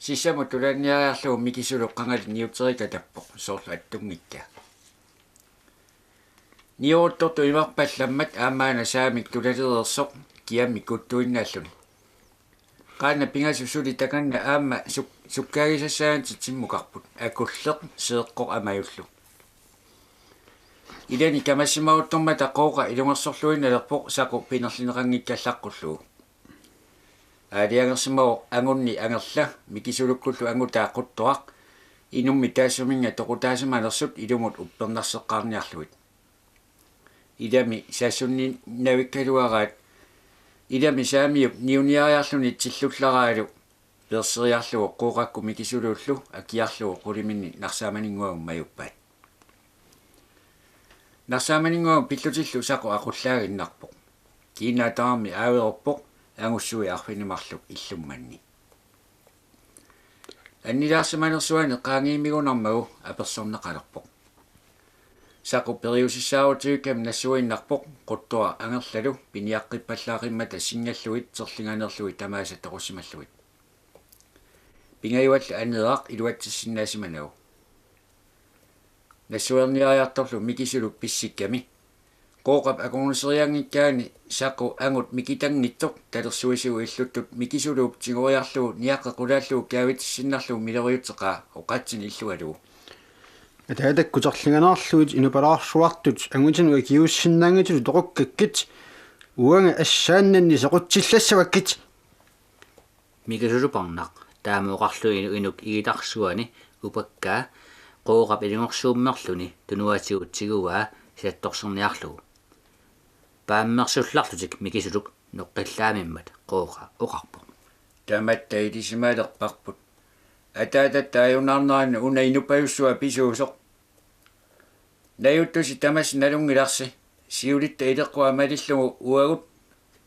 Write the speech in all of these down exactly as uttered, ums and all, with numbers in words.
Sissamut tulaaniariarlugu Mikisuluk qangali niuterikatappoq, soorlu attunngikkaa. Niueruttortut imarpallammat aamma una saamik tulalereersoq kiammik kuttuinnarluni. Qaannat pingasut suli takanna aamma suk-, sukkaagisassaanik timmukarput, akulleq, seeqqoq amajullu. Ilani kamassimaruttormata Qooqa ilungersorluinnalerpoq Saqu pinerlineqanngikkallaqqullugu. Aalajangersimavoq angunni angerla, Mikisulukkullu angutaa Quttuaq, inummik taassuminnga toqutaasimanersut ilumut uppernarseqqaarniarlugit. Ilami saassunniinnavikkaluaraat, ilami saamiup niuniariarluni tillullaralu peerseriarlugu Qooqakkut Mikisulullu akiarlugu quliminni Narsaamaninnguagummi majuppaat. Narsaamaninnguagummi pillutillu Saqu aqullaaginnarpoq. Kiinaa tamarmi aaveruppoq angussui arfineq-marluk illummanni. Annilaarsimanersuani qaangiimmigunarmagu apersorneqalerpoq. Saqu periusissaarutigikkami nassuinnarpoq Quttuaq angerlalu piniaqqippallaaqqimmata sinngallugit terlinganerlugit tamaasa toqussimallugit. Pingajuallu aneeraq iluatsissinnaasimanagit. Nassuerniariartorlu Mikisuluk pissikkami Qooqap akornuserianngikkaanni Saqu angut mikitanngitsoq talersuisigut illuttut Mikisuluup tigoriarlugu niaqqeq qulaallugu kaavitissinnarlugu miloriuteqaa oqaatsini illugalugu: Ataatakku terlinganerlugit inupalaarsuartut angutinut akiuussinnaanngitsutut toqukkakkit, uanga assaannanni sequtsillassavakkit. Mikisuluparnaq taama oqarluni inu-, inuk igitarsuani upakkaa Qooqap ilungersuummerluni tunuatigut tiguaa silattorserniarlugu. Paammersullarlutik Mikisuluk noqqillaamimmat Qooqa oqarpoq: Tamatta ilisimalerparput. Ataatatta ajunaarnerani una inuppajussuaq pisuusoq. Najuttusi tamassi nalunngilarsi, siulitta ileqqua malillugu uagut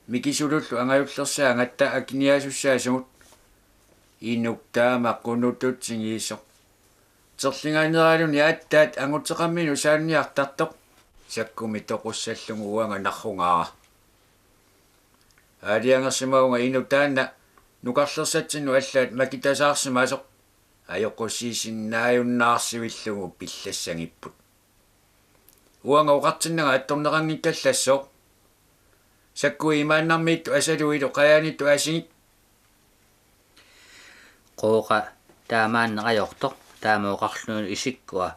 Mikisulullu angajullersaagatta akiniaasussaasugut. Inuk taama qunututigisoq. Terlinganeraluni aatsaat anguteqarminut saanniartartoq. Saqqummi toqussallugu uanga narrungaara. Aalajangersimavunga inuk taanna nukarlersatsinnut allaat makitasaarsimasoq, ajoqusiisinnaajunnaarsivillugu pillassagipput. Uanga oqartinnanga attorneqanngikkallassooq. Saqqui imaannarmiittut asaluilu qajaaniittut asigik. Qooqa taamaanneq ajortoq taama oqarluni isikkua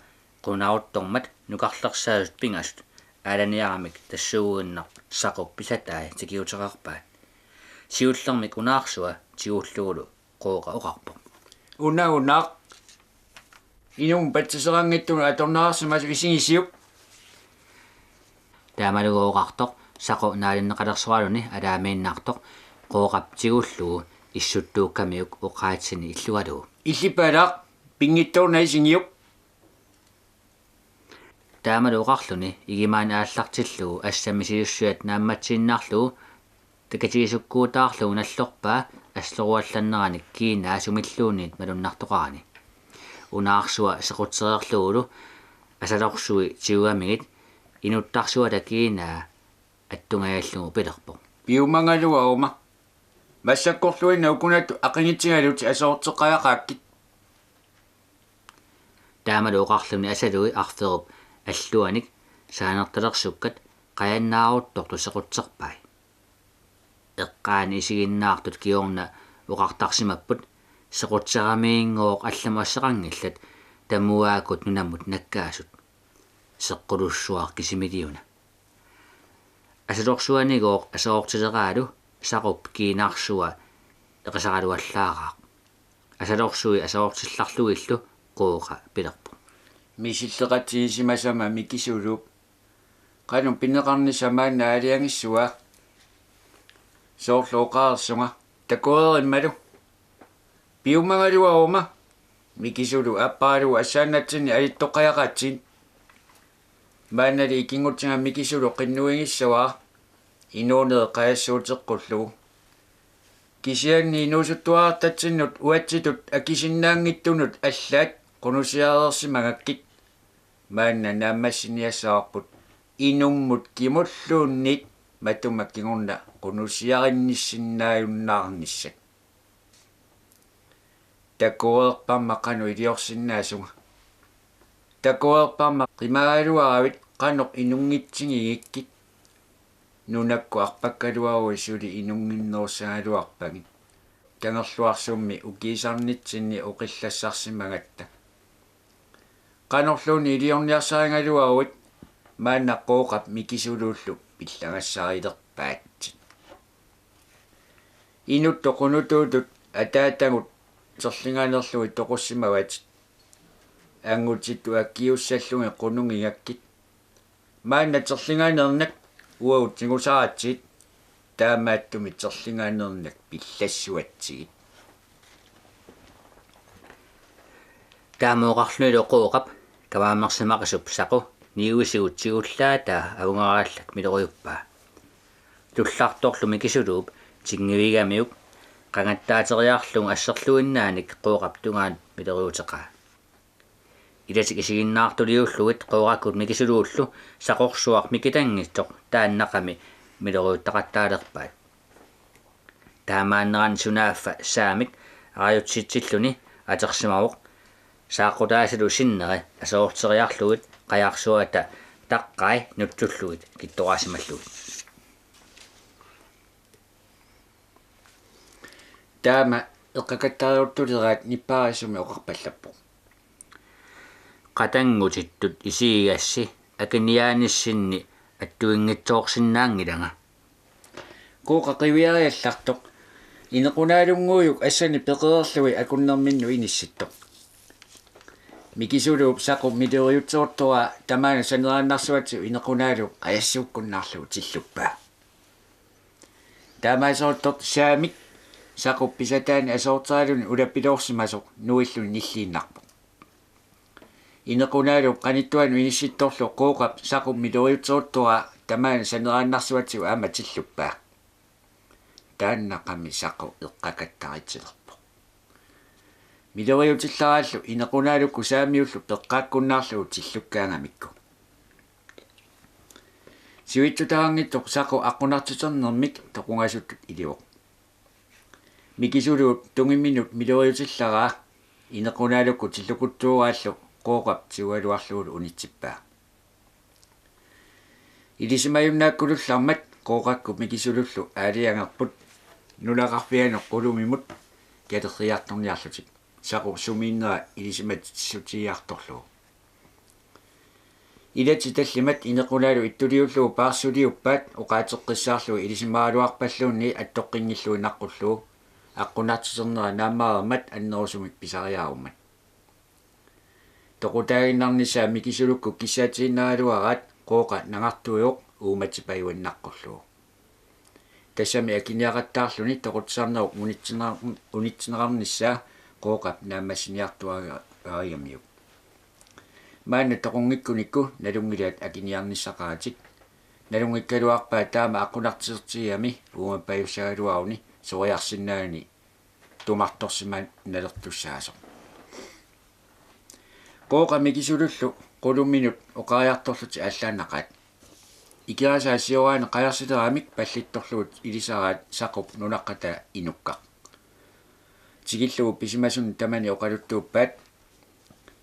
qunaruttormat nukarlersaasut pingasut aalaniaramik tassuuguinnaq Saqup pisatai tikiuteqarpaat. Siullermik unaarsua tigullugulu Qooqa oqarpoq: Una, una. Inummut patsiseqanngitsunut atorneqarsimasoq isigisiuk. Taamalu oqartoq Saqu naalinneqalersoraluni alaamiinnartoq Qooqap tigullugu issuttuukkamiuk oqaatsini illugalugu: Illippalaaq, pinngitsoornaq isigiuk. Taamalu oqarluni igimaani aallartillugu assammik siussiat naammatsiinnarlugu takatigisukkuutaarlugu nallorpaa asloruallanneranik kiinaa sumilluunniit malunnartoqarani. Unaarsua sequtsereerlugulu asalorsui tigugamigit inuttarsuata kiinaa attungajallugu pilerpoq: Piumagaluaruma. Massakkorluinnaq ukunattut aqigitigalutit aserorteqqajaqaakkit. Taamalu oqarluni asalui arferup alluanik saanertalersukkat qajannaaruttortut sequtserpai. Eqqaani isiginnaartut kingorna oqartarsimapput sequtseramiinngooq allamut asseqanngillat tamuaakkut nunamut nakkaasut. Seqqulussuaq kisimiiliuna. Asalorsuanigooq aserortileraalu Saqup kiinaarsua eqisaraluallaaraaq. Asalorsui aserortillarlugillu Qooqa pilerpoq: Misilleqatigisimasama Mikisuluup. Qanoq pineqarnissaq maanna aalajangissavaa? Soorlu oqareersunga, takoreerimmalu. Piumagaluaruma. Mikisuluk aapparalugu assaannatsinni alittoqqajaqaatsigit. Maannali ikinngutiga Mikisuluk qinnuigissavaa, inuunerit qajassuuteqqullugu. Kisianni inuusuttuarartatsinnut uatsitut akisinnaanngitsunut allaat qunusiareersimagakkit. Maanna naammassiniassavarput inummut kimulluunniit matuma kingorna qunusiarinnissinnaajunnaarnissat. Takoreerparma qanoq iliorsinnaasunga. Takoreerparma qimagaluaravit qanoq inunngitsigigikkit. Nunakkut arpakkaluaruit suli inunnginnerussagaluarpagit. Kangerluarsummi ukiisarnitsinni oqillassarsimagatta. Qanorluunniit iliorniarsarigaluaruit maanna Qooqap Mikisuluullu pillagassarilerpaatsit. Inuttut qunutuutut ataatagut terlinganerlugit toqussimavatit. Angutitut akiussallugit qunungigakkit. Maanna terlinganernak uagut tigusaratsigit, taamaattumik terlinganernak pillassuatsigit. Taama oqarlunilu Qooqap kavaammersimaqisup Saqu niuisigut tigullaataa avungaraallak miloriuppaa. Tullartorlu Mikisuluup tinngivigamiuk qangattaateriarlugu asserluinnaanik Qooqap tungaanut miloriuteqaa. Ilatik isiginnaartuliullugit Qooqakkut Mikisuluullu Saqorsuaq mikitanngitsoq taannaqami miloriuttaqattaalerpaat. Taamaannerani sunaaffa saamik arajutsitsilluni atersimavoq saaqqutaasalu sinneri aserorteriarlugit qajarsuata taqqai nutsullugit kittoraasimallugit. Taama eqqakattaaruttulerat nippaarissumik oqarpallappoq: Qatanngutittut isigigassi akiniaanissinni attuinngitsoorsinnaanngilanga. Qooqa qiviariallartoq Inequnaalunnguujuk assani peqereerlugit akunnerminnut inissittoq. Mikisuluup Saqu miloriutsoortoraa tamaana saneraannarsuatsivoq Inequnaaluup qajassuukkunnaarlugu tilluppaa. Taamaasoortoq saamik Saqup pisataanik aserorteraluni ulapiloorsimasoq nuilluni nilliinnarpoq. Inequnaaluup qanittuanut inissittorlu Qooqap Saqu miloriutsoortoraa tamaana saneraannarsuatsivoq aamma tilluppaa. Taannaqami Saqu eqqakattaritsilerpoq. Miloriutillaraallu Inequnaalukkut saamiullu peqqaakkunnaarlugu tillukkaangamikku. Sivitsutaanngitsoq Saqu aqqunartiternermik toqungasuttut ilivoq. Mikisuluup tungiminut miloriutillaraa Inequnaalukkut tillukuttuuraallu Qooqap tigugaluarlugulu unitsippaa. Ilisimajunnaakkuluullarmat Qooqakkut Mikisulullu aalajangerput nunaqarfianut Qulumimut kalerriartorniarlutik, Saqu sumiinnera ilisimatitsissutigiartorlugu. Ilatik tallimat Inequnaalu ittuliullugu paarsuliuppaat oqaateqqissaarlugu ilisimagaluarpalluunniit attoqqinngilluinnaqqullugu, aqqunartiternera naammareermat annerusumik pisariaarummat. Toqutaaginnarnissaa Mikisulukkut kissaatiginnaraluaraat Qooqa nangartuivoq uummatipajuinnaqqullugu. Tassami akiniaqattaarluni toqutsisarnerup unitsineqar-, unitsineqarnissaa Qooqap naammassiniartuaarigamiuk. Maanna toqunngikkunikku nalunngilaat akiniarnissaqaratik. Nalunngikkaluarpaa taama aqqunartitertigigami uummapajussagaluaruni soriarsinnaanani tumartorsimanertussaasoq. Qooqa Mikisulullu Quluminut oqariartorlutik aallaannaqaat. Ikerasaat sioraani qajarsileramik pallittorlugit ilisaraat Saqup nunaqqataa Inukkaq. Tikillugu pisimasunut tamani oqaluttuuppaat.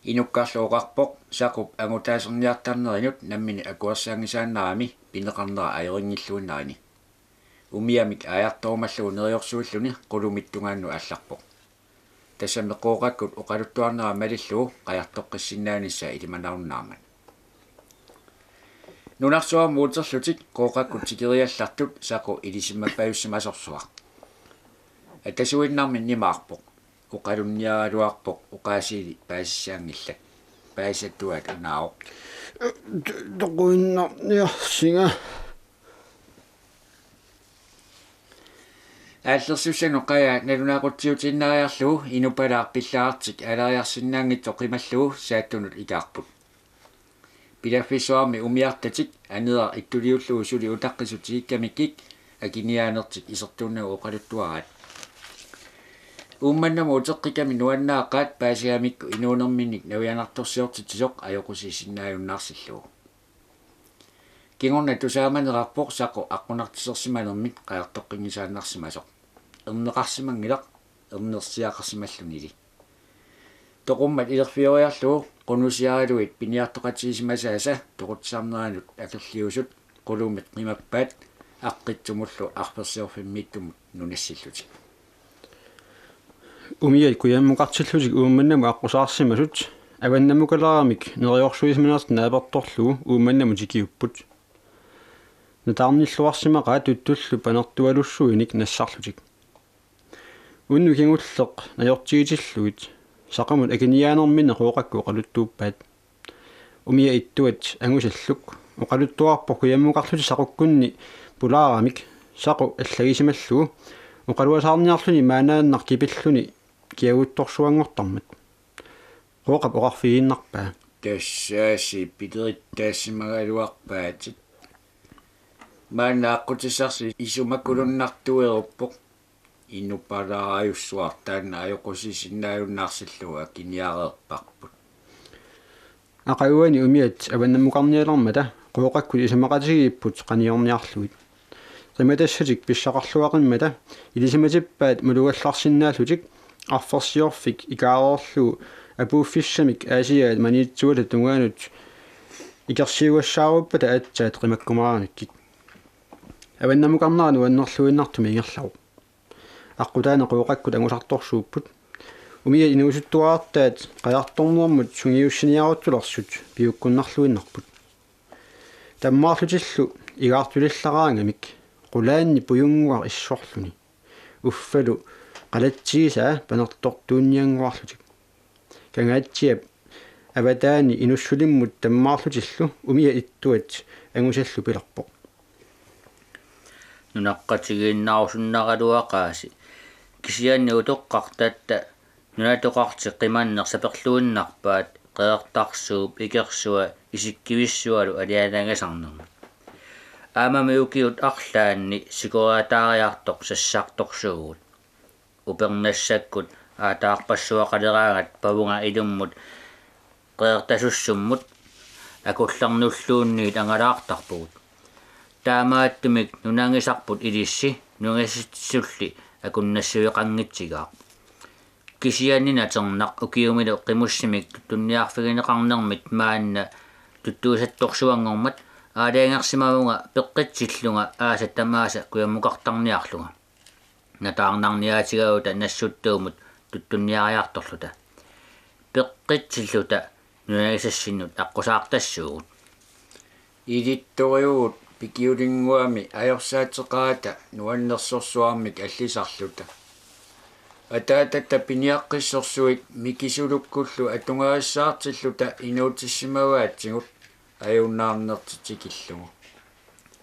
Inukkarlu oqarpoq Saqup angutaaserniartarnerinut nammineq akuersaanngisaannarami pineqarnera ajorinngilluinnarani. Umiamik aajartorumallugu neriorsuilluni Qulumit tungaannut aallarpoq. Tassami Qooqakkut oqaluttuarnera malillugu qajartoqqissinnaanissaa ilimanarunnaarmat. Nunarsuarmut uterlutik Qooqakkut tikeriallartut Saqu ilisimapajussimasorsuaq. Atasuinnarmi nimaarpoq. Oqalunniaraluarpoq oqaasiili paasissaanngillat. Paasisattuaat unaavoq: Toquinnarniarsinga. Aallersussanut qajaa nalunaaqutsiutiinnariarlugu inupalaaq pillaartik aalariarsinnaanngitsoq qimallugu saattunut ikaarput. Pilaffissuarmi umiartatik aneeraq ittuliullugu suli utaqqisut tikikkamikkik akiniaanertik isertuunnagu oqaluttuaraat. Uummannamut uteqqikkami nuannaaqaat paasigamikku inuunerminnik navianartorsiortitsisoq ajoqusiisinnaajunnaarsillugu. Kingorna tusaamanerarpoq Saqu aqqunartitersimanermik qajartoqqinngisaannarsimasoq. Erneqarsimanngilaq, ernersiaqarsimallunili. Toqummat ilerfioriarlugu qunusiaraluit piniartoqatigisimasaasa toqutsisarneranut akerliusut qulumit qimappaat aqqitsumullu arfersiorfimmiittumut nunassillutik. Umiat kujammukartillutik Uummannamut aqqusaarsimasut avannamukalaaramik neriorsuisimanertik naapertorlugu Uummannamut tikiupput. Nataarnilluarsimaqaat tuttullu panertualussuinik nassarlutik. Unnuk kingulleq najortigitillugit Saqumut akiniaanerminni Qooqakkut oqaluttuuppaat. Umiat ittuat angusalluk oqaluttuarpoq kujammukarlutik Saqukkunni pulaaramik Saqu allagisimallugu oqaluasaarniarluni maannaannaq kipilluni kiaguttorsuanngortarmat. Qooqap oqarfigiinnarpaa: Tassaasi pilerittassimagaluarpaatit. Maanna aqqutissarsi isumakulunnartueruppoq. Inuppalaarajussuaq taanna ajoqusisinnaajunnaarsillugu akiniareerparput. Aqaguani umiat avannammukarnialermata Qooqakkut isumaqatigiipput qaniorniarlugit. Qimatassatik pissaqarluaqimmata ilisimatippaat malugallarsinnaallutik arfersiorfik ikaareerlugu apuuffissamik Aasiaat Maniitsuata tungaanut ikersiugassaaruppata aatsaat qimakkumaaramikkik. Avannammukarnera nuannerluinnartumik ingerlavoq. Aqqutaani Qooqakkut angusartorsuupput. Umiat inuusuttuarartaat qajartornermut sungiussiniaruttulersut piukkunnarluinnarput. Tammaarlutillu igaartulillaraangamik qulaanni pujunnguaq issorluni. Uffalu qalatsigisaa panertortuunniannguarlutik. Kangaatsiap avataani inussulimmut tammaarlutillu umiat ittuat angusallu pilerpoq: Nunaqqatigiinnarusunnaraluaqaasi. Kisianni utoqqartatta nunatoqartik qimanneq saperluinnarpaat Qeqertarsuup, Ikersua isikkivissualu alianagisarnermut. Aammami ukiut arlaanni sikueriataariartoq sassartorsuugut. Upernassakkut aataarpassuaqaleraangat pavunga ilummut Qeqertasussummut akullernulluunniit angalaartarpugut. Taamaattumik nunanngisarput ilissi nunanngisatsilli akunnassueqanngitsigaaq. Kisianni naternaaq ukiumilu qimussimik tuttunniarfigineqarnermit maanna tuttuisattorsuanngormat aalajangersimavunga peqqitsillunga aasat tamaasa kujammukartarniarlunga. Nataarnarniaatigaluta Nassuttuumut tuttunniariartorluta. Peqqitsilluta nunanngisassinnut aqqusaartassuugut. Ilittoriugut pikiulinnguami ajorsaateqarata nuannersorsuarmik allisarluta. Ataatatta piniaqqissorsuit Mikisulukkullu atugarissaartilluta inuutissimavaatsigut ajunnaarnertik tikillugu.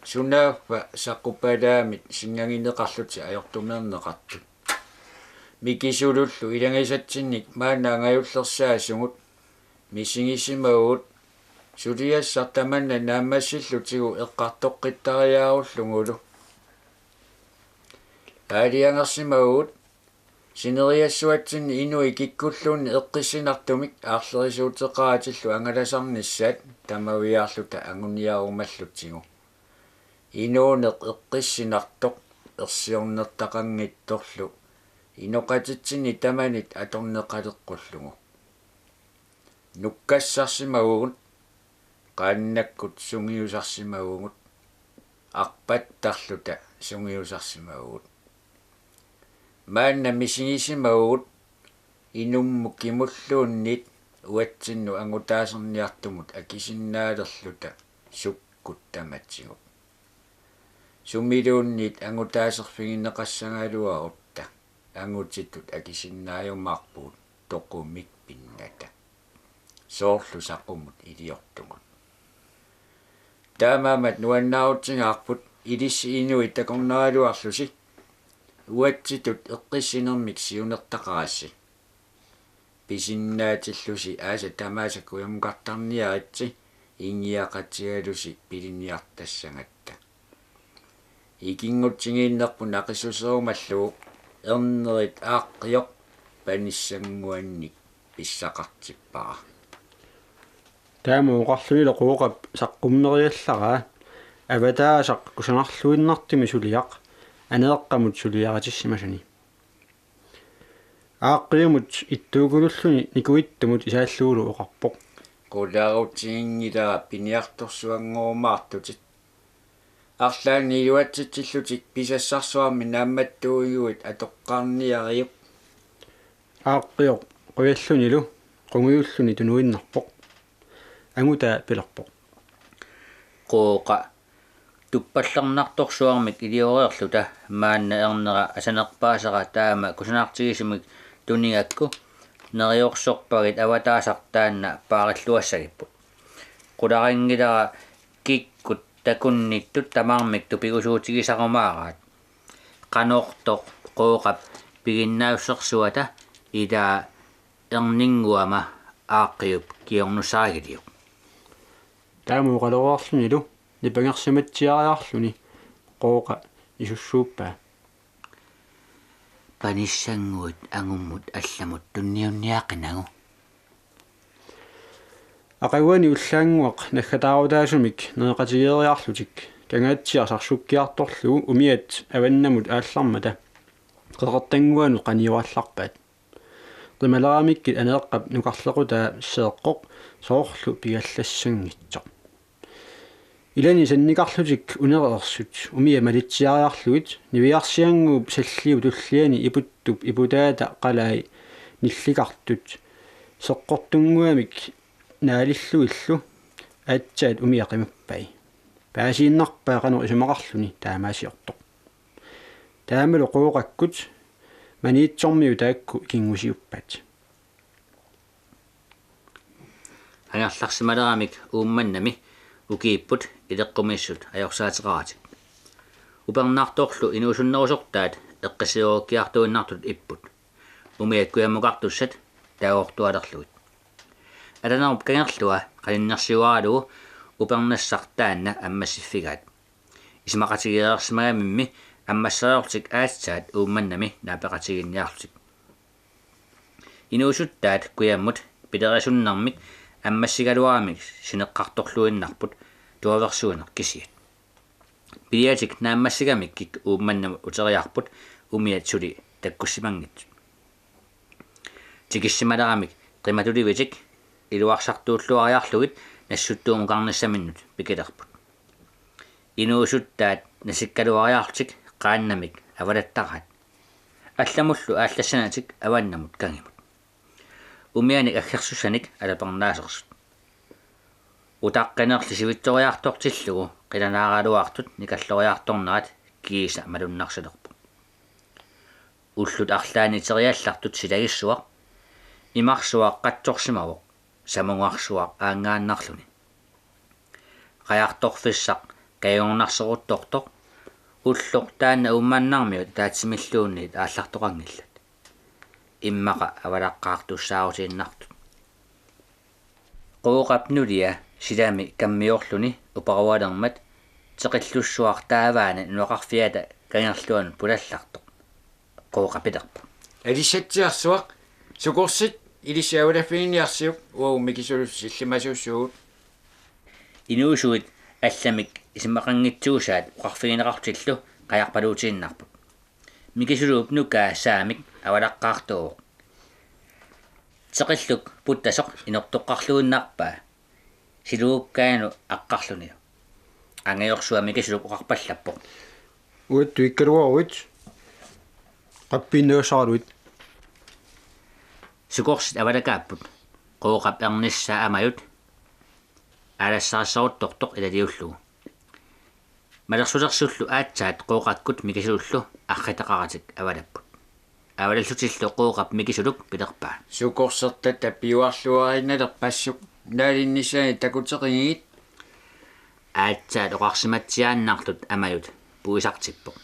Sunaaffa Saqupalaamit sinngagineqarlutik ajortumeerneqartut. Mikisulullu ilagisatsinnik maanna angajullersaasugut misigisimavugut suliassaq tamanna naammassillutigu eqqartoqqittariaarullugulu. Aalajangersimavugut sineriassuatsinni inui kikkulluunniit eqqissinartumik aarlerisuuteqaratillu angalasarnissaat tamaviaarluta anguniarumallutsigu. Inuuneq eqqissinartoq ersiornertaqanngitsorlu inoqatitsinni tamanit atorneqaleqqullugu. Nukkassarsimavugut, qaannakkut sungiusarsimavugut, arpattarluta sungiusarsimavugut. Maanna misigisimavugut inummut kimulluunniit uatsinnut angutaaserniartumut akisinnaalerluta sukkut tamatigut. Sumiluunniit angutaaserfigineqassagaluarutta angutitut akisinnaajumaarpugut toqumik pinnata. Soorlu Saqumut iliortugut. Taamaammat nuannaarutsigaarput ilissi inuit takornaraluarlusi uatsitut eqqissinermik siunertaqarassi. Pisinnaatillusi aasat tamaasa kujammukartarniaritsi ingiaqatigalusi piliniartassagatta. Ikinngutsigiinnerput naqissuserumallugu ernerit aaqqioq panissannguannik pissaqartippara. Taama oqarlunilu Qooqap saqqummeriallaraa avataasaq kusanarluinnartumik suliaq Aneeqqamut suliaritissimasani. Aaqqiumut ittuukullulluni nikuittumut isaallugulu oqarpoq: Qularutiginngilara piniartorsuanngorumaartutit. Arlaanni iluatsitsillutit pisassarsuarmi naammattuuiguit atoqqaarniariuk. Aaqqioq qujallunilu qungujulluni tunuinnarpoq. Angutaa pilerpoq: Qooqa, tuppallernartorsuarmik ilioriarluta maanna ernera asanerpaasara taama kusanartigisumik tunigakku neriorsorpagit avataasartaanna paarilluassagipput. Qularinngilara kikkut takunnittut tamarmik tupigusuutigisarumaaraat. Qanortoq Qooqap piginnaassusersuata ilaa erninnguama Aaqqiup kingornussarigiliuk. Taama oqaloreerlunilu nipangersimatsiariarluni Qooqa isussuuppaa: Panissannguit angummut allamut tunniunniaqinagu. Aqaguani ullaannguaq naggataarutaasumik nereqatigeeriarlutik Kangaatsiaq sarsukkiartorlugu umiat avannamut aallarmata qeqertannguanut qaniorallarpaat. Qimaleramikku Aneeqqap nukarlequtaa Seeqqoq soorlu pigallassanngitsoq. Ilani sannikarlutik unereersut umiat malitsiariarlugit niviarsiannguup salliup tulliani iputtup iputaata qalai nillikartut seqqortunnguamik naalillugillu aatsaat umiat qimappai. Paasiinnarpaa qanoq isumaqarluni taamaasiortoq. Taamalu Qooqakkut Maniitsormiut taakku ikinngusiuppaat. Angerlarsimaleramik Uummannami ukiipput ileqqumissut ajorsaateqaratik. Upernartorlu inuusunnerusortaat eqqissiorukkiartuinnartut ipput. Umiat kujammukartussat taagortualerlugit. Atanerup kangerlua qaninnersiuaralugu upernassaq taanna ammassiffigaat. Isumaqatigeereersimagamimmi ammassariarlutik aatsaat Uummannami naapeqatigiinniarlutik. Inuusuttaat kujammut pilerisunnermik ammassigaluaramik sineqqartorluinnarput tuaversuineq kisiat. Piliatik naammassigamikkik Uummannamut uteriarput umiat suli takkussimanngitsut. Tikissimaleramik qimatulivitik iluarsartuulluariarlugit Nassuttuumukarnissaminnut pikilerput. Inuusuttaat nasikkaluariarlutik qaannamik avalattaraat. Allamullu aallassanatik avannamut kangimut. Umianik aggersussanik alapernaasersut. Utaqqinerli sivitsoriartortillugu qilanaaraluartut nikalloriartornerat kiisa malunnarsilerpoq. Ullut arlaanni teriallartut silagissuaq, imarsuaq qatsorsimavoq, samungarsuaq aanngaannarluni. Qajartorfissaq qajagornarseruttortoq, ulloq taanna Uummannarmiut ataatsimilluunniit aallartoqanngillat. Immaqa avalaqqaartussaarutiinnartut. Qooqap nulia silami kammiorluni uparualermat teqillussuaq taavaana nunaqarfiata kangerluanut pulallartoq. Qooqa pilerpoq: Alissatsiarsuaq, Sukorsit ilissi avalaffiginiarsiuk, uagut Mikisulussi sillimasuussuugut. Inuusuit allamik isumaqanngitsuusaat oqarfigineqartillu qajarpaluutiinnarput. Mikisuluup nukaa saamik avalaqqaartuuvoq. Teqilluk puttasoq inortoqqarluinnarpaa. Siluukkaanut aqqarlunilu. Angajorsua Mikisulup oqarpallappoq: Uattut ikkaluaruit. Qappiinnagassaaraluit. Sukorsit avalakaapput. Qooqap ernissaa Amajut aalassarisseruttortoq ilaliullugu. Malersulersullu aatsaat Qooqakkut Mikisulullu arritaqaratik avalapput. Avalallutillu Qooqap Mikisuluk pilerpaa: Sukorsertata piuarluariinnalerpassuk, naalinnissaanit takuteqigit. Aatsaat oqarsimatsiaannartut Amajut puisartippoq.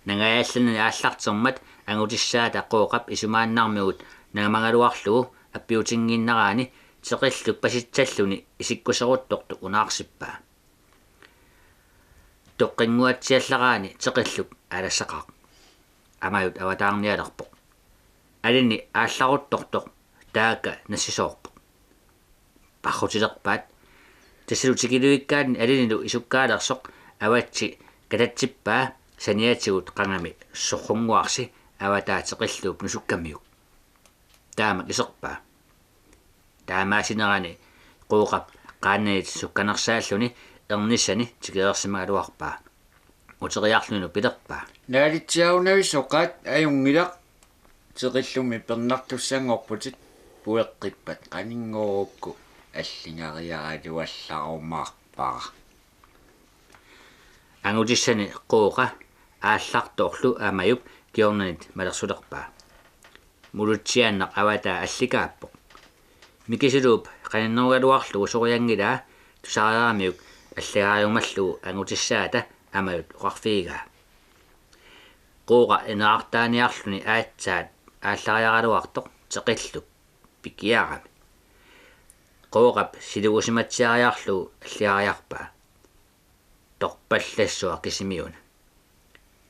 Nangajaallanani aallartermat angutissaata Qooqap isumaannarmigut nangamagaluarlugu appiutinngiinnaraani teqilluk pasitsalluni isikkuseruttortoq unaarsippaa. Toqqinnguatsiallaraani teqilluk aalassaqaaq. Amajut avataarnialerpoq. Alini aallaruttortoq taakka nassisoorpoq. Parrutilerpaat. Tassalu tikiluikkaanni alinilu isukkaalersoq avatsi katatsippaa saniatigut qangami sorrunnguarsi avataa teqilluup nusukkamiuk. taamak iserpaa. Taamaasinerani Qooqap qaannanit sukkanersaalluni ernissani tikereersimagaluarpaa. Uteriarlunilu pilerpaa: Naalitsiarunavissoqaat ajunngilaq, teqillummi pernartussanngorputit, pueqqippat qaninngoruukku allingariaraluallarumaarpara. Angutissani Qooqa aallartorlu Amajup kingornanit malersulerpaa. Mulutsiaannaq avataa allikaappoq. Mikisuluup qaninnerugaluarlugu sorianngilaa tusariaramiuk allagaarumallugu angutissaata Amajut oqarfigigaa. Qooqa inerartaaniarluni aatsaat aallariaraluartoq teqilluk pikiarami. Qooqap silugusimatsiariarlugu allagariarpaa: Torpallassuaq kisimiuna.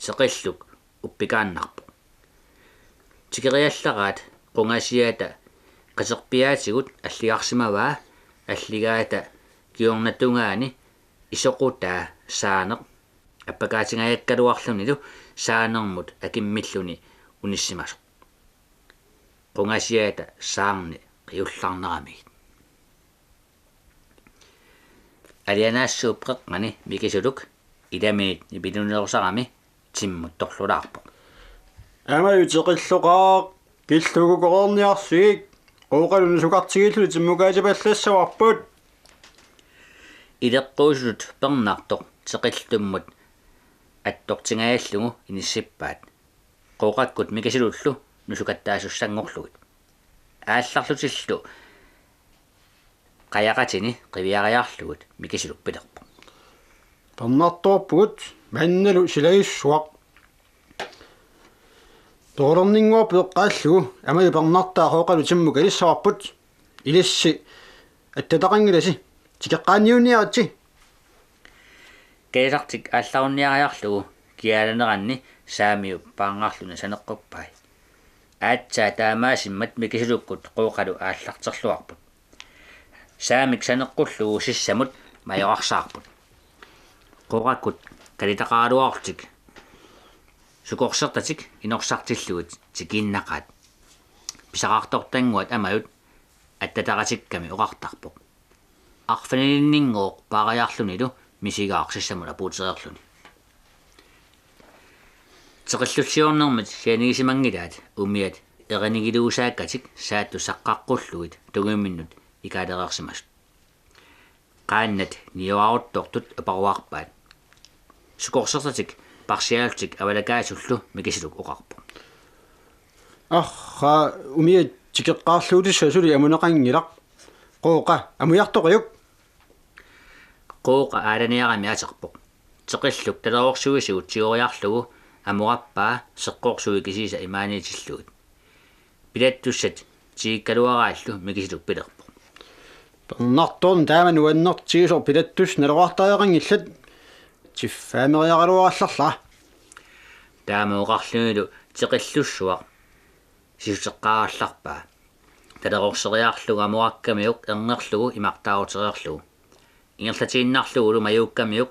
Teqilluk uppikaannarpoq. Tikeriallaraat qungasiata qaterpiaatigut alligarsimavaa, alligaata kingornatungaani isoqutaa Saaneq appakaatinngajakkaluarlunilu Saanermut akimmilluni unissimasoq. Qungasiata Saarni qiullarneramigit. Alianaassuup qeqqani Mikisuluk ilaminit nipilunerusarami timmut torlulaarpoq: Amaju teqilloqaaq, killugukoreerniarsigik, Qooqalu nusukartigillusi timmukaatipallassavarput. Ileqquusutut pernartoq teqillummut attortingajallugu inissippaat, Qooqakkut Mikisulullu nusukattaasussanngorlugit. Aallarlutillu qajaqatini qiviariarlugit Mikisuluk pilerpoq: Pernartoorpugut mannalu silagissuaq. Toorninnguarput eqqaallugu Amaju pernartaa Qooqalu timmukalissavarput. Ilissi attataqanngilasi, tikeqqaanniunniaritsi. Kaisartik aallarunniariarlugu kialaneranni Saamiup paarngarluni saneqquppai. Aatsaat taamaasimmat Mikisulukkut Qooqalu aallarterluarput. Saamik saneqqullugu sissamut majorarsaarput. Qooqakkut kalitaqaraluarlutik sukorsertatik inorsartillugit tikiinnaqaat. Pisaqartortannguat Amajut attataqatikkami oqartarpoq: Arfinilinninngooq paariarlunilu misigaaq sissamut apuutereerluni. Teqillussiornermit sianigisimanngilaat umiat erinigiluusaakkatik saattut saqqaqqullugit tungiminnut ikaalereersimasut. Qaannat niuaruttortut aparuarpaat. Sukorsertatik parsiaallutik avalakaasullu Mikisuluk oqarpoq: Arraa, umiat tikeqqaarluutissat suli amuneqanngilaq. Qooqa, amujartoqiuk. Qooqa aalaniarami aterpoq. Teqilluk talerorsuisigut tigoriarlugu amurappaa seqqorsuit kisiisa imaaniitillugit. Pilattussat tikikkaluaraallu Mikisuluk pilerpoq: Pernartoorneq taama nuannertigisoq pilattussat nalorartariaqanngillat, tiffaameriaraluarallarlara. Taama oqarlunilu teqillussuaq sisuteqqaarallarpaa. Talerorseriarlugu amurakkamiuk erngerlugu imartaarutereerlugu. Ingerlatiinnarlugulu majuukkamiuk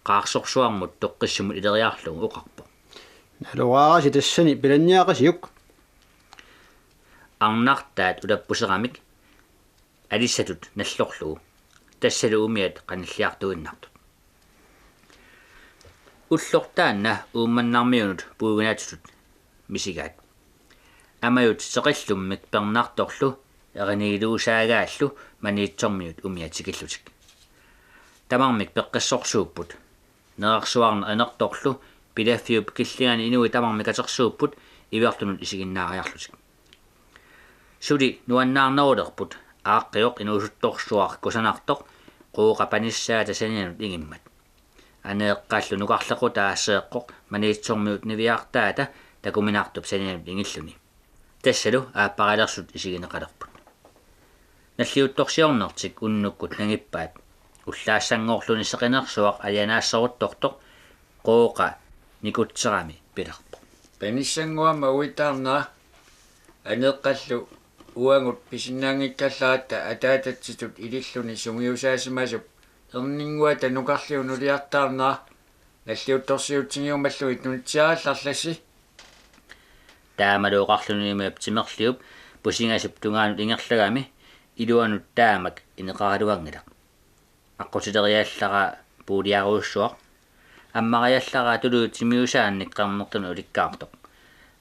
qaarsorsuarmut toqqissumut ileriarlugu oqarpoq: Naloraarasi tassani pilanniaqisiuk. Arnartaat ulappuseramik alissatut nallorlugu. Tassalu umiat qanilliartuinnartut. Ullortaanna Uummannarmiunut puigunaatsutut misigaat. Amajut teqillummik pernartorlu erinigiluusaagaallu Maniitsormiut umiat tikillutik. Tamarmik peqqissorsuupput. Nerersuarneq anertorlu pilaffiup killingani inuit tamarmik katersuupput iverlunut isiginnaariarlutik. Suli nuannaarnerulerput aaqqioq inuusuttorsuaq kusanartoq Qooqa panissaata sanianut ingimmat. Aneeqqallu nukarlequtaa Seeqqoq Maniitsormiut niviartaata takuminartup sanianut ingilluni. Tassalu aapparilersut isigineqalerput. Nalliuttorsiornertik unnukkut nangippaat. Ullaassanngorluni seqinersuaq alianaasseruttortoq Qooqa nikutserami pilerpoq: Panissannguamma uitaarnera, Aneeqqallu uagut pisinnaanngikkallaratta ataatatsitut ililluni sungiusaasimasoq erninnguata nukarliup nuliartaarnera nalliuttorsiutigiumallugit nunitsiarallarlassi. Taamalu oqarluni umiap timerliup Pusingasup tungaanut ingerlagami iluanut taamak ineqaraluanngilaq. Aqqutileriallaraa puuliarujussuaq. Ammariallaraa tuluit timiusaannik qernertunut ulikkaartoq.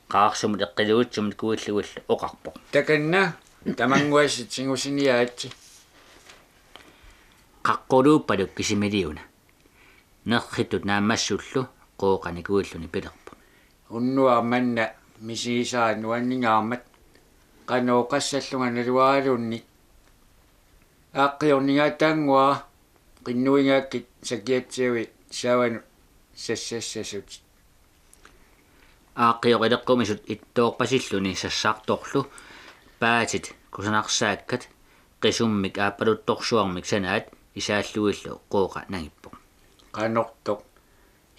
Qaarsumut eqqiluitsumut kuillugillu oqarpoq: Takanna, tamannguassi tigusiniaatsi. Qaqquluuppaluk kisimiiliuna. Nerritut naammassullu Qooqa nikuilluni pilerpoq: Unnuaq manna misigisara nuanningaarmat, qanoq oqassallunga naluaraluunniit. Aaqqioq, nigaataannguara qinnuigaakkit sakiatsiavi saavanut sassassasutit. Aaqqioq ileqqumisut ittoorpasilluni sassartorlu paatit kusanarsaakkat qisummik aappaluttorsuarmik sanaat isaallugillu Qooqa nangippoq: Qanortoq,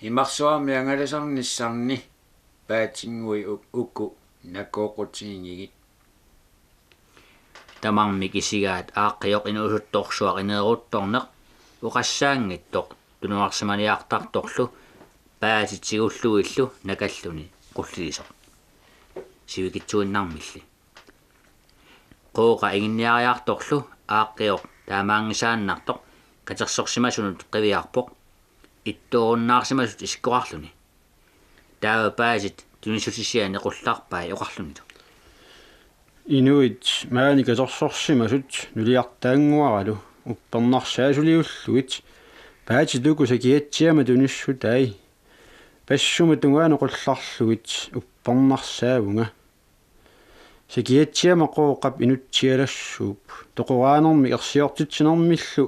imarsuarmi angalasarnissanni paatinnguit u-, uku nakooqutiginngigit. Tamarmik isigaat Aaqqioq inuusuttorsuaq ineeruttorneq oqassaanngitsoq tunuarsimaniartartorlu paatit tigullugillu nakalluni qullilisoq sivikitsuinnarmilli. Qooqa inginniariartorlu Aaqqioq taamaanngisaannartoq katersorsimasunut qiviarpoq ittoorunnaarsimasut isikkoqarluni. Taava paatit tunissutisiani qullarpai oqarlunilu: Inuit maani katersorsimasut nuliartaannguaralu uppernarsaasuliullugit paatit uku sakiatsiama tunissutai passuma tungaanut qullarlugit uppernarsaavunga. Sakiatsiama Qooqap inutsialassuup toqoraanermik ersiortitsinermillu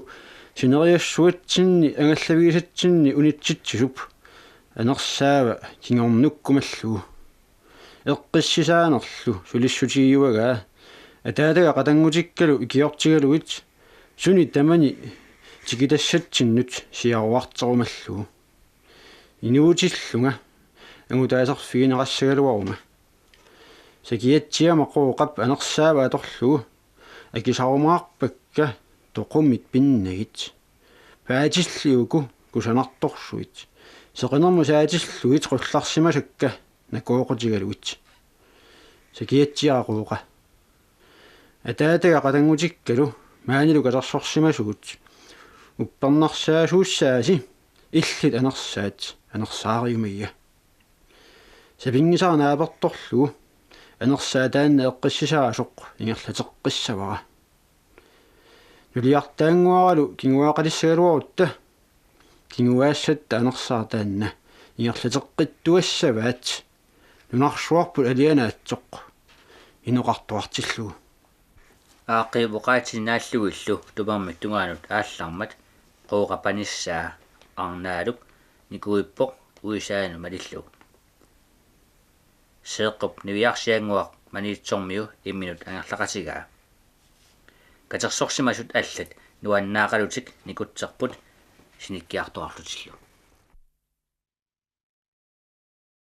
sineriassuatsinni angallavigisatsinni unitsitsisup anersaava kingornukkumallugu. Eqqissisaanerlu sulissutigiuagaa ataataga qatanngutikkalu ikiortigalugit suni tamani tikitassatsinnut siaruarterumallugu. Inuutillunga angutaaserfigineqassagaluaruma. Sakiatsiama Qooqap anersaava atorlugu akisarumaarpakka toqumit pinnagit. Paatilli uku kusanartorsuit seqinermut saatillugit qullarsimasakka nakooqutigalugit. Sakiatsiara Qooqa. Ataataga qatanngutikkalu maanilu katersorsimasugut uppernarsaasuussaasi illit anersaat anersaariumagigit. Sapinngisara naapertorlugu anersaat taanna eqqissisaasoq ingerlateqqissavara. Nuliartaannguaralu kinguaaqalissagaluarutta kinguaassatta anersaat taanna ingerlateqqittuassavaat nunarsuarput alianaatsoq inoqartuartillugu. Aaqqiup oqaatsini naallugillu tupermik tungaanut aallarmat Qooqa panissaa Arnaaluk nikuippoq uisaanut malillugu. Seeqqup niviarsiannguaq Maniitsormiu imminut angerlaqatigaa. Katersorsimasut allat nuannaaqalutik nikutserput sinikkiartorarlutillu.